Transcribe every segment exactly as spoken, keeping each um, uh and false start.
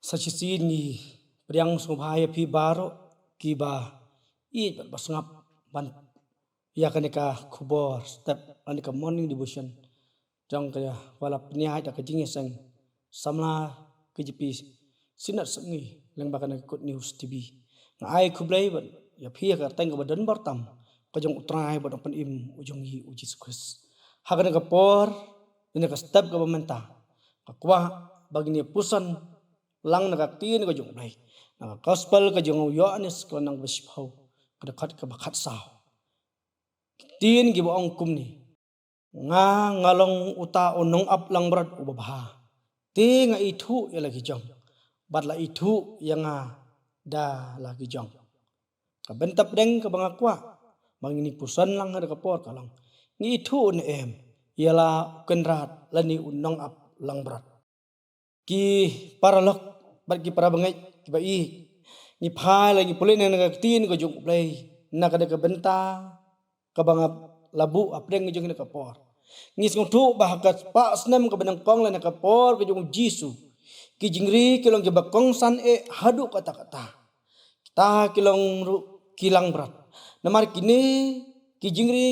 Sa shisien ngi pdiang sngewbha ïa phi baroh kiba ïeit bad ba sngap ban ïa kane ka khubor step, kane ka morning devotion jong ka, ba la pynïaid da ka jingïaseng samla K J P Synod Sepngi lyngba kane ka Good News T V. Nga ai khublei bad ïa phi ïa ka kyrteng kaba don bor tam ka jong U Trai bad U Nongpynim u jong ngi U Jisu Khrist. Ha kane ka por, kane ka step kaba mynta, nga kwah ba ngin ïa puson lang na ka ktien ka jong U Blei, na ka gospel ka jong u Ïoannis ka lynnong ba shiphew, ka dkhot kaba khatsaw. Ktien kiba ong kumne: Nga, nga long uta u nongap langbrot uba bha. Te nga ithuh ïa la ki jong, bad la ithuh ïa nga da la ki jong. Ka bynta pdeng kaba nga kwah ba ngin ïa puson lang ha kane ka por ka long: Ngi ithuh ne em ïa la u kynrad lane u nongap langbrot? Ki paralok bad ki parabangeit kiba ïeit, ngi phai la ngi pule na ka ktien ka jong U Blei na kane ka bynta kaba nga la buh hapdeng jong kane ka por. Ngi sngewthuh ba ha ka spah snem kaba nyngkong lane ka por ka jong U Jisu, ki jingri ki long kiba kongsan eh haduh katta katta. Kita ki long ruh ki langbrot. Namar kine ki jingri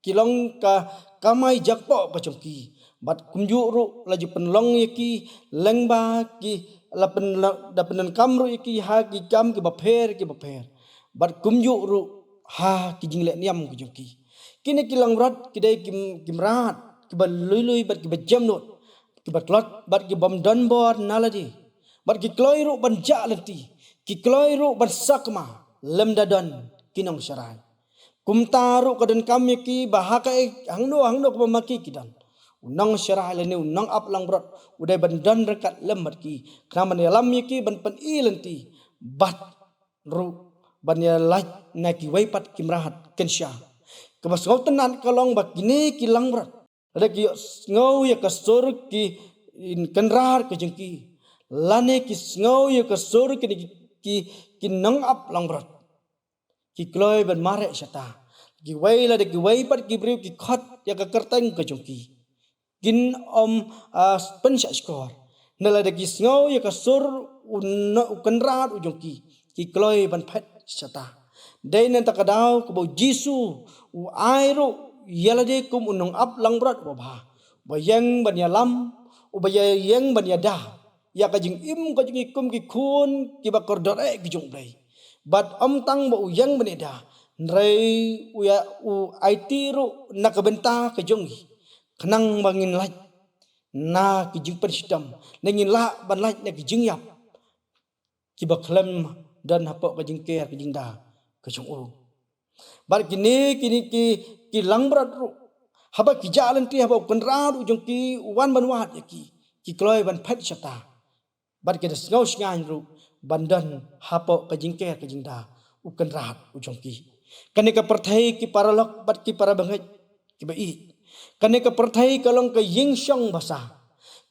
ki long ka kamai jakpoh ka jong ki. Bad kumjuh ruh la ju pynlong ïa ki lyngba ki, la pyn, la, da pyndonkam ruh ïa ki ha ki kam kiba pher kiba pher. Bad kumjuh ruh ha ki jingleh niam ka jong ki. Kine ki langbrot ki dei ki, ki mrad, kiba lui lui bad kiba jemnud, kiba tlot bad ki bym don bor na lade. Bad ki kloi ruh ban jah lynti, ki kloi ruh ban sakma lymda don ki nongsharai. Kumta ruh ka donkam ïa ki ba ha kaei hangno hangno kaba ma ki ki don, u nongsharai lane u nongap langbrot u dei ban don ryngkat lem bad ki, khnang ban ïalam ïa ki ban pyni lynti, bad ruh ban ïalait na kiwei pat ki mrad kynsha. Kaba sngewtynnat ka long ba kine ki langbrot, lada ki ïohsngew ïa ka sur ki kynrad ka jong ki, lane ki sngew ïa ka sur kine ki, ki, ki nongap langbrot, ki kloi ban mareh shata. Kiwei lada kiwei pat ki briew ki khot ïa ka kyrteng ka jong ki, kin ym, ah, pynshah shkor. Hynrei lada ki sngew ïa ka sur u no, u kynrad u jong ki, ki kloi ban phet shata. Dei na kata ka daw kaba U Jisu u ai ruh ïa lade kum u nongap langbrot uba bha, uba ïeng ban ïalam, uba ïeng ban ïada ïa ka jingim ka jong ngi kum ki khun kiba kordor eh ki jong U Blei. Bad ym tang ba u ïeng ban ïada, hynrei u ïa, u aiti ruh na ka bynta ka jong ngi, khnang ba ngin lait na ki jingpynshitom, ne ngin lah ban lait na ki jingïap kiba khlem don hapoh ka jingker ka jingda ka jong u. Bad kine, kine ki, ki langbrot ruh, haba ki jah lynti, haba u kynrad u jong ki u wan ban wad ïa ki, ki kloi ban phet shata. Bad ki da sngew shngaiñ ruh ban don hapoh ka jingker ka jingda u kynrad u jong ki. Kane ka pyrthei, ki paralok bad ki parabangeit kiba ïeit, kane ka pyrthei ka long ka ïing shong basa.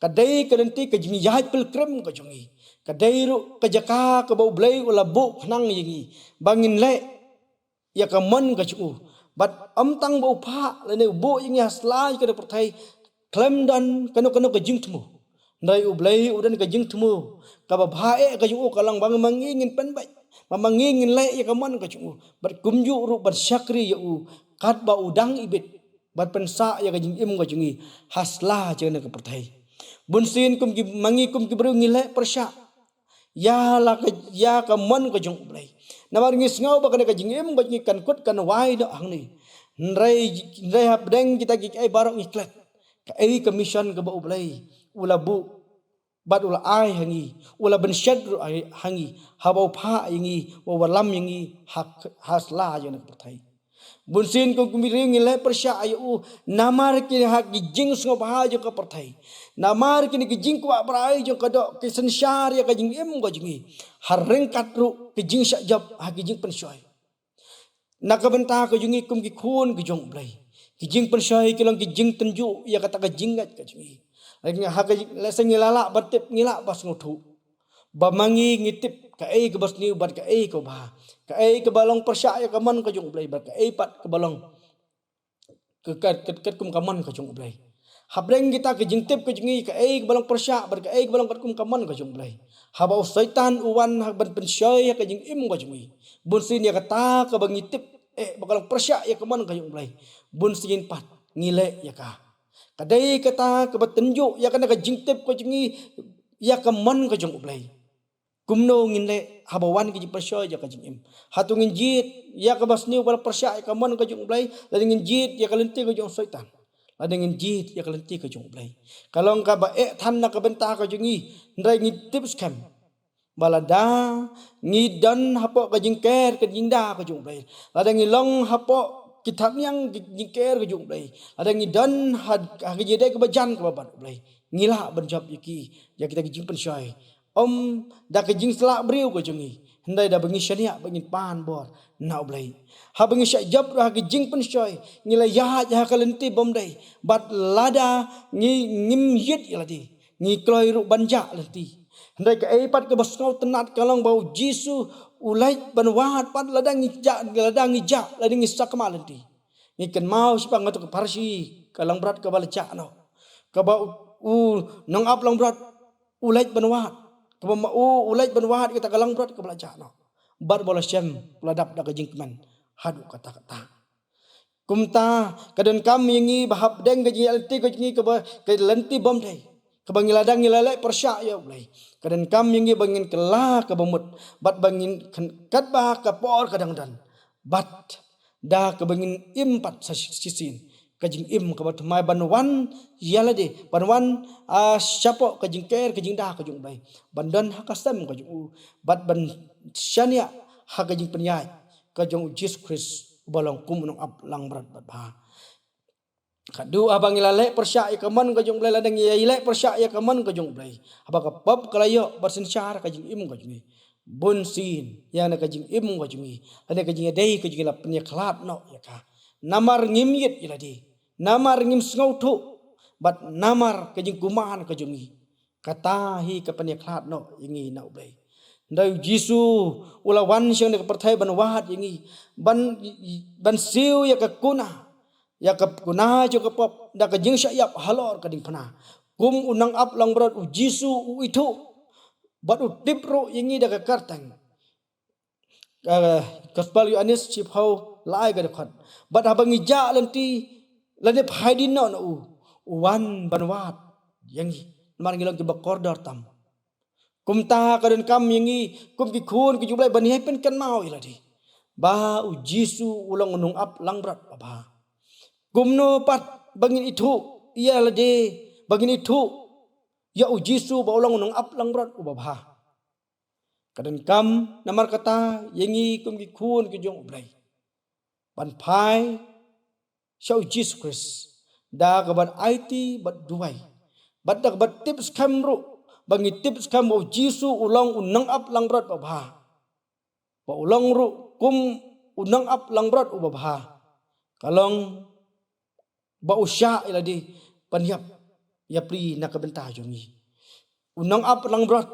Ka dei ka lynti ka jingïaid pilgrim ka jong ngi. Ka dei ruh ka jaka kaba U Blei u la buh khnang ïa ngi ba ngin leh ïa ka mon ka jong u. Bad ym tang ba u phah lane u buh ïa ngi ha sla ïa kane pyrthei khlem don kano kano ka jingthmu. Hynrei U Blei u don ka jingthmu kaba bha eh ka jong u, ka long ba ma ngi ngin pynbeit, ba ma ngi ngin leh ïa ka mon ka jong u. Bad kumjuh ruh ban shakri ïa u katba u dang ibit, ban pynsah ïa ka jingim ka jong ngi ha sla jong kane ka pyrthei. Bunsien kum ki, ma ngi kum ki briew ngi leh pyrshah ïa la ka, ïa ka mon ka jong U Blei. Namar ngi sngew ba kane ka jingim ka jong ngi kan kut kan wai noh hangne. Hynrei, hynrei hapdeng kita kiei baroh ngi klet kaei ka mission kaba U Blei u la buh bad u la ai ha ngi, u la bynshet ruh ha ngi haba u phah ïa ngi, u wallam ïa ngi ha, ha sla jong kane ka pyrthei. Bunsien kum ki briew ngi leh pyrshah ïa u namar ki, ha ki jingsngewbha jong ka pyrthei, namar kine ki jingkwah brai jong ka doh, ki synshar ïa ka jingim ka jong ngi, ha ryngkat ruh ki jingshah jop ha ki jingpynshoi. Na ka bynta ka jong ngi kum ki khun ki jong U Blei, ki jingpynshoi ki long ki jingtynjuh ïa kata ka jingngeit ka jong ngi. Lehse ngi la lah ban tip, ngi lah ban sngewthuh ba ma ngi ngi tip kaei kaba sniew bad kaei kaba bha, kaei kaba long pyrshah ïa ka mon ka jong U Blei bad kaei pat kaba long ka, ka, ka, katkum ka mon ka jong U Blei. Hapdeng kita ki jingtip ka jong ngi, kaei kaba long pyrshah bad kaei kaba long katkum ka mon ka jong U Blei. Haba u Soitan u wan ha ban pynshoi ïa ka jingim ka jong ngi, bun sien ïa kata kaba ngi tip, eh, ba ka long pyrshah ïa ka mon ka jong U Blei, bun sien pat ngi leh ïa ka. Ka dei kata kaba tynjuh ïa kane ka jingtip ka jong ngi ïa ka mon ka jong U Blei. Kumno ngin leh haba wan ki jingpynshoi ïa ka jingim? Hato ngin jied ïa kaba sniew ba la pyrshah ïa ka mon ka jong U Blei, lane ngin jied ïa ka lynti ka jong u Soitan? Lane ngin jied ïa ka lynti ka jong U Blei? Ka long kaba eh than na ka bynta ka jong ngi, hynrei ngi tip skhem ba lada ngi don hapoh ka jingker ka jingda ka jong U Blei, lada ngi long hapoh ki thapniang ki jingker ka jong U Blei, lada ngi don ha, ha ka jingïadei kaba jan kaba bad U Blei, ngi lah ban jop ïa ki, ïa kita ki jingpynshoi. Ym da ka jingshlur briew ka jong ngi, hynrei da ba ngi shaniah ba ngin pan bor na U Blei. Haba ngi shah jop ruh ha ka jingpynshoi, ngi la ïaid ha ka lynti bymdei. Bad lada ngi, ngim ïit ïa lade, ngi kloi ruh ban jah lynti. Hynrei kaei pat kaba sngewtynnat ka long ba U Jisu u leit ban wad pat lada ngi jah, lada ngi jah, lada ngi sakma lynti. Ngi kynmaw shaphang kato ka pharshi ka langbrot kaba la jah noh, kaba u, u nongap langbrot u leit ban wad, kaba ma u u leit ban wad ïa kata ka langbrot kaba la jah noh. Bad ba u la shem, u la dap da ka jingkmen haduh katta katta. Kumta ka donkam ïa ngi ba hapdeng ka jingïaid lynti ka jong ngi kaba, ka lynti bymdei, kaba ngi la dang ngi la leh pyrshah ïa U Blei, ka donkam ïa ngi ba ngin kylla kaba mut, bad ba ngin kyn-, katba ka por ka dang don, bad da kaba ngin im pat sa shi-, shisien ka jingim kaba thymmai ban wan ïa lade, ban wan, ah, shapoh ka jingker ka jingda ka jong U Blei, ban don ha ka sem ka jong u, bad ban shaniah ha ka jingpynïaid ka jong U Jisu Khrist uba long kum u nongap langbrot babha. Haduh haba ngi la leh pyrshah ïa ka mon ka jong U Blei, lane ngi ïa leh pyrshah ïa ka mon ka jong U Blei, haba ka pop ka la ïoh ban synshar ka jingim ka jong ngi, bun sien ïa kane ka jingim ka jong ngi, lane ka jingïadei ka jong ngi la pynïakhlad noh ïa ka. Namar ngim ïit ïa lade, namar ngim sngewthuh, bad namar ka jingkuman ka jong ngi. Kata hi ka pynïakhlad noh ïa ngi na U Blei. Hynrei U Jisu u la wan sha kane ka pyrthei ban wad ïa ngi, ban, ban siew ïa ka kuna, ïa ka kuna jong ka pop da ka jingshah ïap halor ka diengphna. Kum u nongap langbrot, U Jisu u ithuh bad u tip ruh ïa ngi da ka kyrteng. Ka Gospel Ïoannis shiphew lai ka dkhot. Bad haba ngi jah lynti lane phai dien noh na u, u wan ban wad ïa ngi, namar ngi long kiba kordor tam. Kumta ka donkam ïa ngi kum ki khun ki jong U Blei ban ïai pynkynmaw ïa lade ba U Jisu u long u nongap langbrot babha. Kumno pat ba ngin ithuh ïa lade, ba ngin ithuh ïa U Jisu ba u long u nongap langbrot uba bha? Ka donkam namar kata ïa ngi kum ki khun ki jong U Blei ban phai sha U Jisu Khrist da kaba aiti bad duwai, bad da kaba tip skhem ruh, ba ngi tip skhem ba U Jisu u long u nongap langbrot babha. Ba u long ruh kum u nongap langbrot uba bha, ka long ba u shah ïa lade ban ïap ïapli na ka bynta jong ngi. U nongap langbrot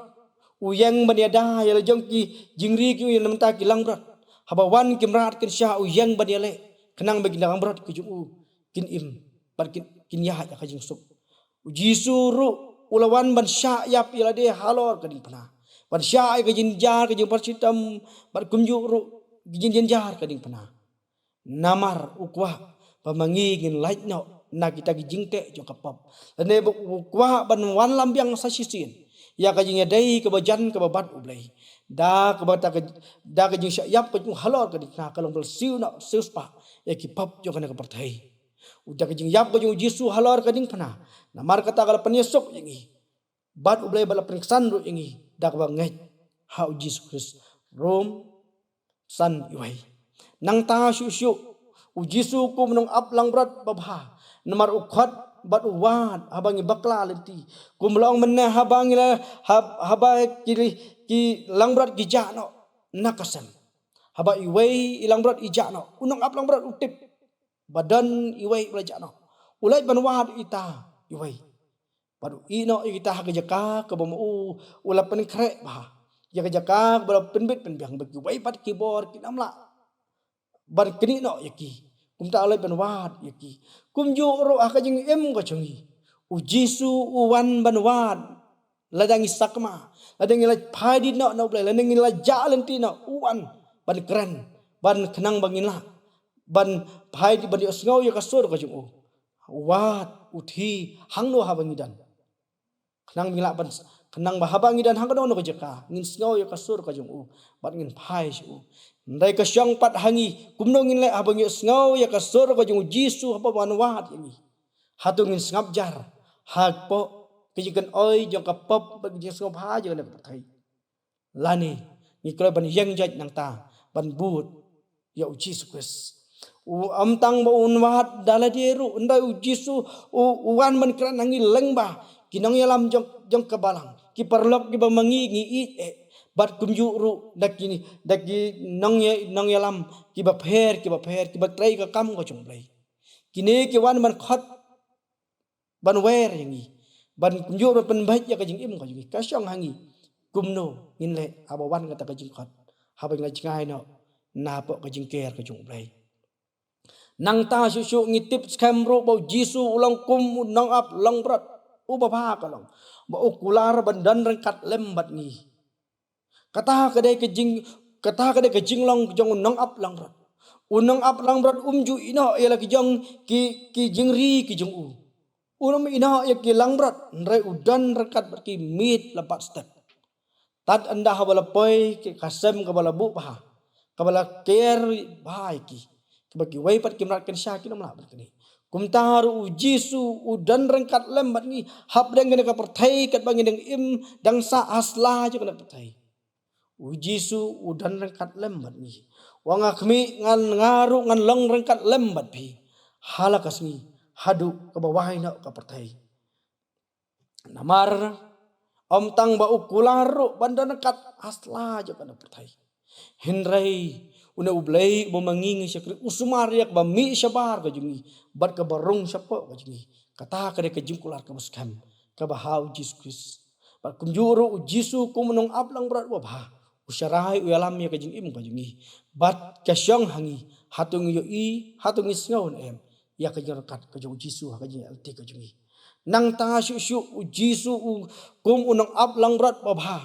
u ïeng ban ïada ïa la jong ki jingri ki, ïa na bynta ki langbrot. Haba wan ki mrad kin shah, u ïeng ban ïaleh khnang ba ki langbrot ki jong u kin im bad kin, kin ïaid ha ka jingsuk. U Jisu ruh u la wan ban shah ïap ïa lade halor ka diengphna, ban shah ïa ka jingjynjar, ka jingpynshitom, bad kumjuh ruh ka jingjynjar ka diengphna. Namar u kwah ba ma ngi ngin lait noh na kita ki jingteh jong ka pop, lane ba u kwah ban wanlam biang sa shisien ïa ka jingïadei kaba jan kaba bad U Blei. Da kaba ta ka, da ka jingshah ïap ka jong u halor ka diengphna, ka long ba la siew noh, siew spah ïa ki pop jong kane ka pyrthei. U da ka jingïap ka jong U Jisu halor ka diengphna, namar kata ka la pynïasuk ïa ngi bad U Blei, ba la pynksan ruh ïa ngi da kaba ngeit ha U Jisu Khrist. Rom san, iwei. Nangta shuh shuh U Jisu kum u nongap langbrot babha, namar u khot bad u wad haba ngi bakla lynti. Kum la ong mynne, haba ngi la, hab-, haba ki, ki langbrot ki jah noh na ka sem, haba iwei i langbrot i jah noh, u nongap langbrot u tip ba don iwei ba la jah noh. U leit ban wad ïa ita iwei bad u ïeh noh ïa kita ha ka jaka kaba ma u u la pynkhreh bha, ïa ka jaka kaba la pynbit pynbiang, ba kiwei pat ki bor kin ym lah ban knieh noh ïa ki. Kumta u leit ban wad ïa ki. Kumjuh ruh ha ka jingim ka jong ngi, U Jisu u wan ban wad. Lada ngi sakma, lada ngi la phai dih noh na U Blei, lada ngi la jah lynti noh, u wan ban kren, ban khnang ba ngin lah ban phai dih, ban ïohsngew ïa ka sur ka jong u. Wad, u thi hangno haba ngi don. Khnang ba ngi lah ban, khnang ba haba ngi don hangno hangno ka jaka, ngin sngew ïa ka sur ka jong u bad ngin phai sha u. Hynrei ka shong pat ha ngi kumno ngin leh haba ngi sngew ïa ka sur ka jong u Jisu haba u wan wad ïa ngi. Hato ngin sngap jar hapoh ka jingkynoi jong ka pop bad ka jingsngewbha jong ka pyrthei? Lane ngi kloi ban ïeng jait nangta ban bud ïa u Jisu Khrist. U, ym tang ba un wad da lade ruh, hynrei u Jisu u, u wan ban kren ha ngi lyngba ki nongïalam jong, jong ka balang, ki paralok kiba ma ngi ngi ïeit eh, bad kumjuh ruh da ki, da ki nongïa-, nongïalam kiba pher, kiba pher, kiba trei ka kam ka jong U Blei. Kine ki wan ban khot, ban wer ïa ngi, ban kumjuh ban pynbeit ïa ka jingim ka jong ngi. Ka shong ha ngi kumno ngin leh haba wan kata ka jingkhot, haba ngi la jngai noh napoh ka jingker ka jong U Blei. Nangta shuh shuh ngi tip skhem ruh ba u Jisu u long kum u nongap langbrot uba bha, ka long ba u kular ban don ryngkat lem bad ngi. Kata ka dei ka jing, kata ka dei ka jinglong jong u nongap langbrot. U nongap langbrot um ju ïehnoh ïa la ki jong ki, ki jingri ki jong u. Um ïehnoh ïa ki langbrot, hynrei u don ryngkat bad ki miet la bad step. Tad ynda haba la poi ki, ka sem kaba la buh bha, kaba la ker bha ïa ki, kaba kiwei pat ki mrad kynsha kim lah ban knieh. Kumta ruh u Jisu u don ryngkat lem bad ngi hapdeng kane ka pyrthei katba ngi dang im dang sah ha sla jong kane ka pyrthei. U Jisu u don ryngkat lem bad ngi. Wat nga khmih, ngan, nga ruh ngan long ryngkat lem bad phi ha la ka sngi haduh kaba wai noh ka pyrthei. Namar ym tang ba u kular ruh ban don ryngkat ha sla jong kane ka pyrthei, hynrei une U Blei uba ma ngi ngi shakri u sumar ïa kaba mih shabar ka jong ngi bad kaba rung shapoh ka jong ngi. Kata ka dei ka jingkular kaba skhem kaba ha u Jisu Khrist. Bad kumjuh ruh u Jisu kum u nongap langbrot uba bha, u sharai, u ïalam ïa ka jingim ka jong ngi. Bad ka shong ha ngi hato ngi ïohi, hato ngi sngew ne em ïa ka jingryngkat ka jong u Jisu ha ka jingïaid lynti ka jong ngi. Nangta shuh shuh u Jisu u kum u nongap langbrot uba bha,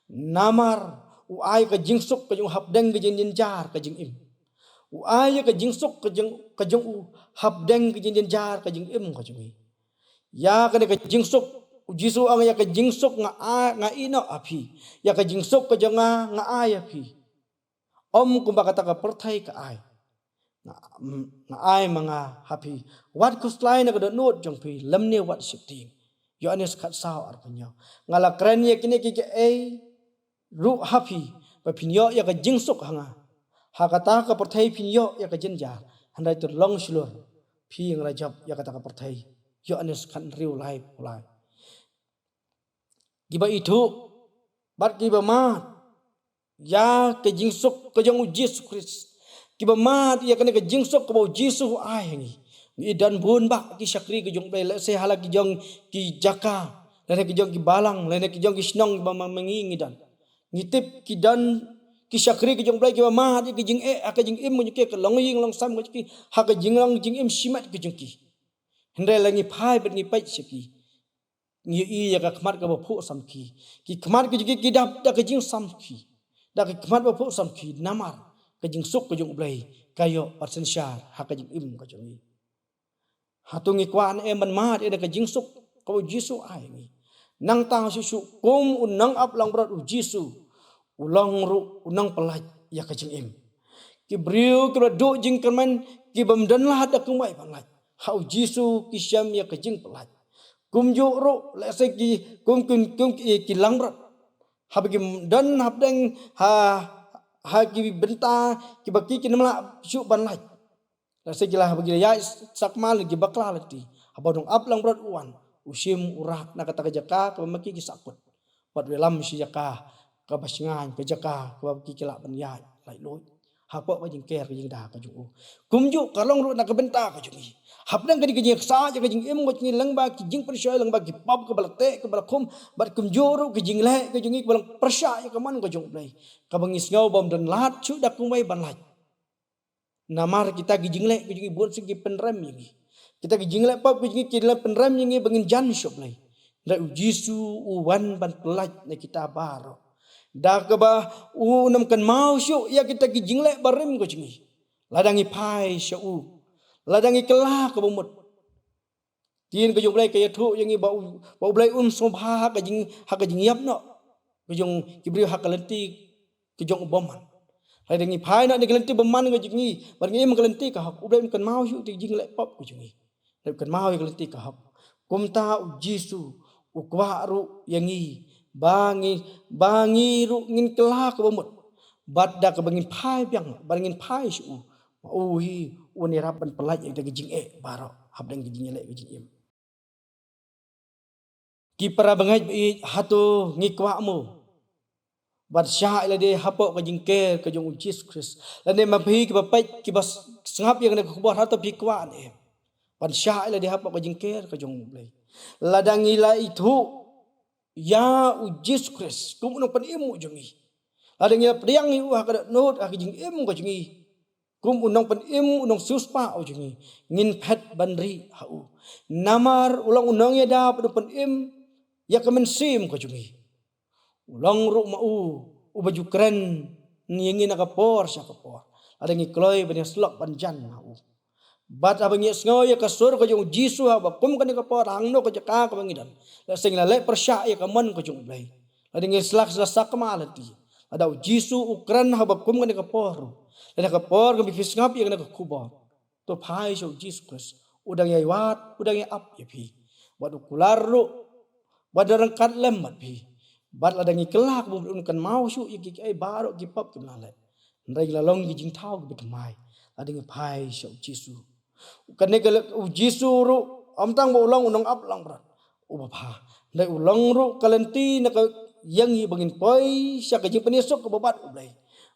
namar u ai ka jingsuk ka jong u hapdeng ka jingjynjar ka jingim. U ai ïa ka jingsuk ka jong, ka jong u hapdeng ka jingjynjar ka jingim ka jong ngi. Ïa kane ka jingsuk, u Jisu u ong, ïa ka jingsuk nga ai, nga ïehnoh ha phi. Ïa ka jingsuk ka jong nga nga ai ha phi. Ym kumba kata ka pyrthei ka ai, nga, nga ai ma nga ha phi. Wat khuslai na ka dohnud jong phi lymne wat sheptieng. Ïoannis khatsaw, arphew hynñiew. Nga la kren ïa kine kiei kiei ruh ha phi ba phin ïoh ïa ka jingsuk ha nga. Ha kata ka pyrthei phin ïoh ïa ka jynjar, hynrei to long shlur, phi nga la jop ïa kata ka pyrthei. Ïoannis khathynriew, laiphew lai. Kiba ithuh bad kiba mad ïa ka jingsuk ka jong u Jisu Khrist, kiba mad ïa kane ka jingsuk kaba u Jisu u ai ha ngi. Ngi don bun bah ki shakri ka jong U Blei, lehse ha la ki jong ki jaka, lane ki jong ki balang, lane ki jong ki shnong kiba ma, ma ngi ngi don. Ngi tip ki don ki shakri ka jong U Blei kiba mad ïa ka jingeh, ïa ka jingim, ngi tip ka longïing longsam ka jong ki ha ka jinglong jingim shimet ka jong ki. Hynrei la ngi phai bad ngi peit sha ki, ngi ïohi ïa ka khmat kaba phuh samrkhie. Ki khmat ki jong ki ki dap da ka jingsamrkhie, da ka khmat ba phuh samrkhie, namar ka jingsuk ka jong U Blei ka ïoh bad synshar ha ka jingim ka jong ngi. Hato ngi kwah ne em ban mad ïa ka jingsuk kaba u Jisu u ai ha ngi? Nangta shuh shuh kum u nongap langbrot u Jisu u long ruh u nongpyllait ïa ka jingim. Ki briew kiba la duh jingkyrmen, kibym don lad da kumwei ban lait, ha u Jisu ki shem ïa ka jingpyllait. Kumjuh ruh lehse ki, kum, kum, kum ki, ki langbrot, haba kim don hapdeng ha, ha ki bynta kiba ki, kim lah shuh ban lait. Lehse ki la, haba ki la ïaid sakma lane ki bakla lynti, haba u nongap langbrot u wan, u shim u rah na kata ka jaka kaba ma ki ki sahkut, bad u ïalam sha jaka kaba shngaiñ, ka jaka kaba ki, ki lah ban ïaid laitluid hapoh ka jingker ka jingda ka jong u. Kumjuh ka long ruh na ka bynta ka jong ngi. Hapdeng kane ka jingïaksaid ïa ka jingim ka jong ngi lyngba ki jingpynshoi, lyngba ki pop kaba la teh, kaba la khum, bad kumjuh ruh ka jingleh ka jong ngi kaba long pyrshah ïa ka mon ka jong U Blei, kaba ngi sngew bym don lad shuh da kumwei ban lait. Namar kita ki jingleh ki jong ngi bun sien ki pynrem ïa ngi. Kita ki jingleh pop ki jong ngi ki la pynrem ïa ngi ba ngin jan sha U Blei. Hynrei U Jisu u wan ban pyllait na kita baroh. Da kaba un ym kynmaw shuh ïa kita ki jingleh barim ki jong ngi. Lada ngi phai sha u. Lada ngi kylla kaba mut. Ktien ka jong U Blei ka ïathuh ïa ngi ba U, ba U Blei un sngewbha ha ka jing, ha ka jingïap noh ka jong ki briew ha ka lynti ka jong u bymman. Hynrei da ngi phai noh na ka lynti bymman ka jong ngi, bad ngi im ha ka lynti ka hok, U Blei un kynmaw shuh ïa ki jingleh pop ki jong ngi. Hynrei un kynmaw ïa ka lynti ka hok. Kumta U Jisu u kwah ruh ïa ngi ba ngi, ba ngi ruh ngin kylla kaba mut. Bad da kaba ngin phai biang, bad ngin phai sha u. Ma u hi un ïarap ban pyllait ïa kita ki jingeh baroh hapdeng ki jingïaleh ki jingim. Ki para bangeit baieit, hato ngi kwah mo ban shah ïa lade hapoh ka jingker ka jong U Jisu Khrist? Lane ma phi kiba peit kiba s-, sngap ïa kane ka khubor, hato phi kwah ne em ban shah ïa lade hapoh ka jingker ka jong U Blei? Lada ngi la ithuh ïa U Jisu Khrist kum u nongpynim u jong ngi, lada ngi la pdiang ïa u ha ka dohnud ha ka jingim ka jong ngi, kum u nongpynim, u nongsiewspah u jong ngi, ngin phet ban rieh ha u. Namar u long u nongïada bad u pynim ïa ka mynsiem ka jong ngi. U long ruh ma u uba ju kren ïa ngi na ka por sha ka por, lada ngi kloi ban ïasyllok ban jan ha u. Bad haba ngi sngew ïa ka sur ka jong U Jisu haba kum kane ka por hangno ka jaka kaba ngi don, lehse ngi la leh pyrshah ïa ka mon ka jong U Blei. Lada ngi slak sla sakma lynti, lada U Jisu u kren haba kum kane ka por ruh, lada ka por kaba phi sngap ïa kane ka khubor, to phai sha U Jisu Khrist. U dang ïai wad, u dang ïai ap ïa phi. Bad u kular ruh ban da ryngkat lem bad phi. Bad lada ngi kylla kaba mut, un kynmaw shuh ïa kiei kiei baroh ki pop kiba ngi la leh. Hynrei ngi la long ki jingthaw kiba thymmai lada ngi phai sha U Jisu. Kane ka le-, U Jisu ruh ym tang ba u long u nongap langbrot uba bha, hynrei u long ruh ka lynti na ka ïa ngi ba ngin poi sha ka jingpynïasuk kaba bad U Blei.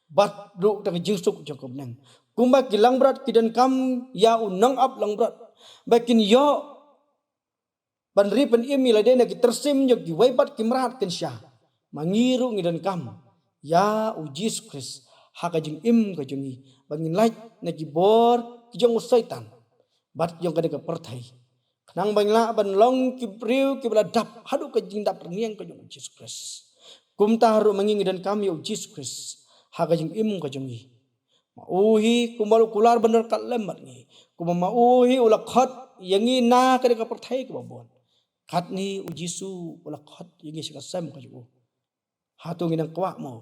Bad ruh da ka jingsuk jong ka bneng. Kumba ki langbrot ki donkam ïa u nongap langbrot ba kin ïoh ban ri pynim ïa lade na ki tyrsim jong kiwei pat ki mrad kynsha, ma ngi ruh ngi donkam ïa U Jisu Khrist ha ka jingim ka jong ngi, ba ngin lait na ki bor ki jong u Soitan bad ki jong kane ka pyrthei, khnang ba ngin lah ban long ki briew kiba la dap haduh ka jingdap rynïeng ka jong U Jisu Khrist. Kumta ruh ma ngi ngi donkam ïa U Jisu Khrist ha ka jingim ka jong ngi. Ma u hi kumba u kular ban da ryngkat lem bad ngi, kumba ma u hi u la khot ïa ngi na kane ka pyrthei kaba bun, katne U Jisu u la khot ïa ngi sha ka sem ka jong u. Hato ngi nang kwah mo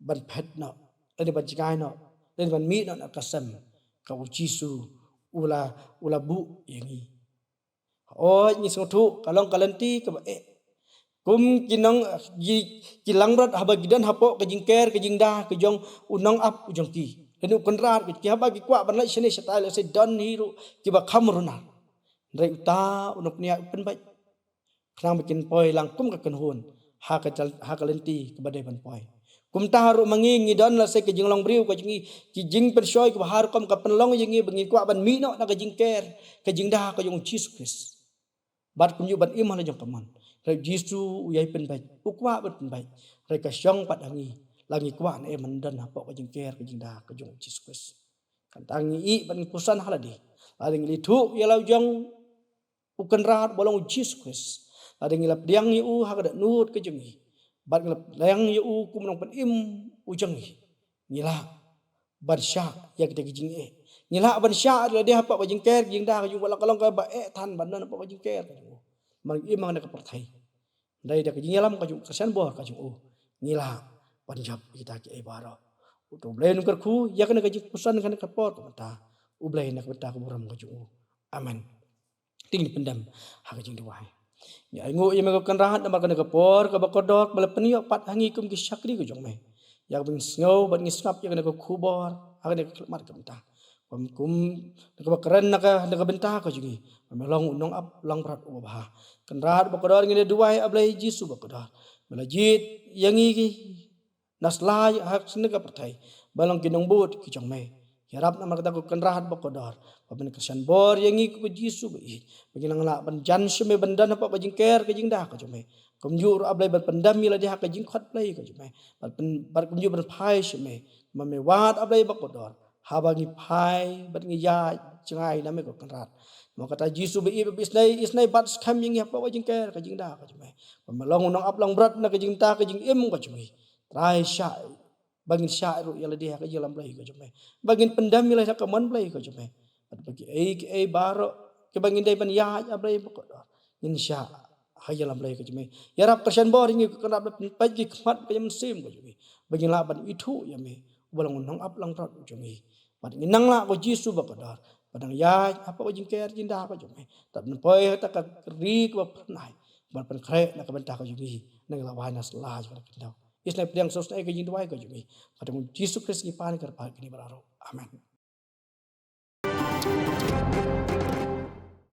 ban phet noh, lane ban jngai noh, lane ban mih noh na ka sem kaba U Jisu u la, u la buh ïa ngi? Hooid, ngi sngewthuh ka long ka lynti kaba eh. Kum ki nong, ki, ki langbrot haba ki don hapoh ka jingker ka jingda ka jong u nongap u jong ki, lane u kynrad, ki haba ki kwah ban leit shane shatai, lehse don hi ruh kiba kham runar. Hynrei uta u nongpynïaid u pynbeit khnang ba kin poi lang kum ka kynhun ha ka jal-, ha ka lynti kaba dei ban poi. Kumta ruh ma ngi ngi don lehse ka jinglong briew ka jong ngi, ki jingpynshoi kiba har rukom ka pynlong ïa ngi ba ngi kwah ban mih noh na ka jingker ka jingda ka jong U Jisu Khrist. Bad kumjuh ban im ha la jong ka mon. Hynrei U Jisu u ïai pynbeit, u kwah ban pynbeit. Hynrei ka shong pat ha ngi, la ngi kwah ne em ban don hapoh ka jingker ka jingda ka jong U Jisu Khrist. Kan tang ngi ïeh bad ngi pyrshang ha lade, lada ngi la ithuh ïa la u jong u kynrad ba long U Jisu Khrist, lada ngi la pdiang ïa u ha ka dohnud ka jong ngi, bad ngi la pdiang ïa u kum u nongpynim u jong ngi, ngi lah ban shah ïa kita ki jingeh. Ngi lah ban shah ïa lade hapoh ka jingker ka jingda ka jong u, wat la ka long kaba eh than ban don hapoh ka jingker ka jong u, namar ngi im ha kane ka pyrthei. Hynrei da ka jingïalam ka jong u, ka sianbor ka jong u, ngi lah ban jop ïa kita kiei baroh. Uto U Blei un kyrkhu ïa kane ka jingpyrshang kane ka por ka mynta, U Blei na ka bynta ka burom ka jong u. Amen. Te ngin pyndem ha ka jingduwai. Ngi ainguh ïa me ko Kynrad namar kane ka por kaba kordor ba la pynïoh pat ha ngi kum ki shakri ka jong me, ïa kaba ngin sngew bad ngin sngap ïa kane ka khubor ha kane ka khyllipmat ka mynta. Kum, kum kaba kren na ka, na ka bynta ka jong ngi, ba me long u nongap langbrot uba bha. Kynrad ba kordor, ngi la duwai, A Blei Jisu ba kordor, me la jied ïa ngi ki na sla ha kane ka pyrthei ban long ki nongbud ki jong me. Ïarap namar kata ko Kynrad ba kordor, ba men kyrshan bor ïa ngi ko Jisu ba ïeit, ba ngin nang lah ban jan sha me, ban don hapoh ka jingker ka jingda ka jong me. Kumjuh ruh A Blei ban pyndem ïa lade ha ka jingkhot Blei ka jong me, ban pyn-, ban kumjuh ban phai sha me. Ma me wad A Blei ba kordor, Haba ngi phai bad ngi ïaid jngai na me ko Kynrad. Mo kata Jisu ba ïeit ba isnei isnei bat skhem ïa ngi hapoh ka jingker ka jingda ka jong me. Ba me long u nongap langbrot na ka jingbynta ka jingim ka jong ngi. Trai shah ba ngin shah ruh ïa lade ha ka jingïalam Blei ka jong me. Ba ngin pyndem ïa lade ha ka mon Blei ka jong me. Bad ba kiei kiei baroh kiba ngin dei ban ïaid ha Blei ba kordor, ngin shah ha ka jingïalam Blei ka jong me. Ïarap kyrshan bor ïa ngi ko Kynrad, ba pynpait ki khmat ka jingmynsiem ka jong ngi. Ba ngin lah ban ithuh ïa me uba long u nongap langbrot jong ngi. Bad ngin nang lah ko Jisu ba kordor ban nang ïaid hapoh ka jingker jingda ka jong me. Tad ban poi ha kata ka ri kaba phyrnai ban pynkhreh na ka bynta ka jong ngi. Nang lah wai na sla jong ka khyndew. Isnei pdiang sosnei ka jingduwai ka jong ngi. Ka jong Jisu Khrist ngi pan kyrpad kine baroh. Amen.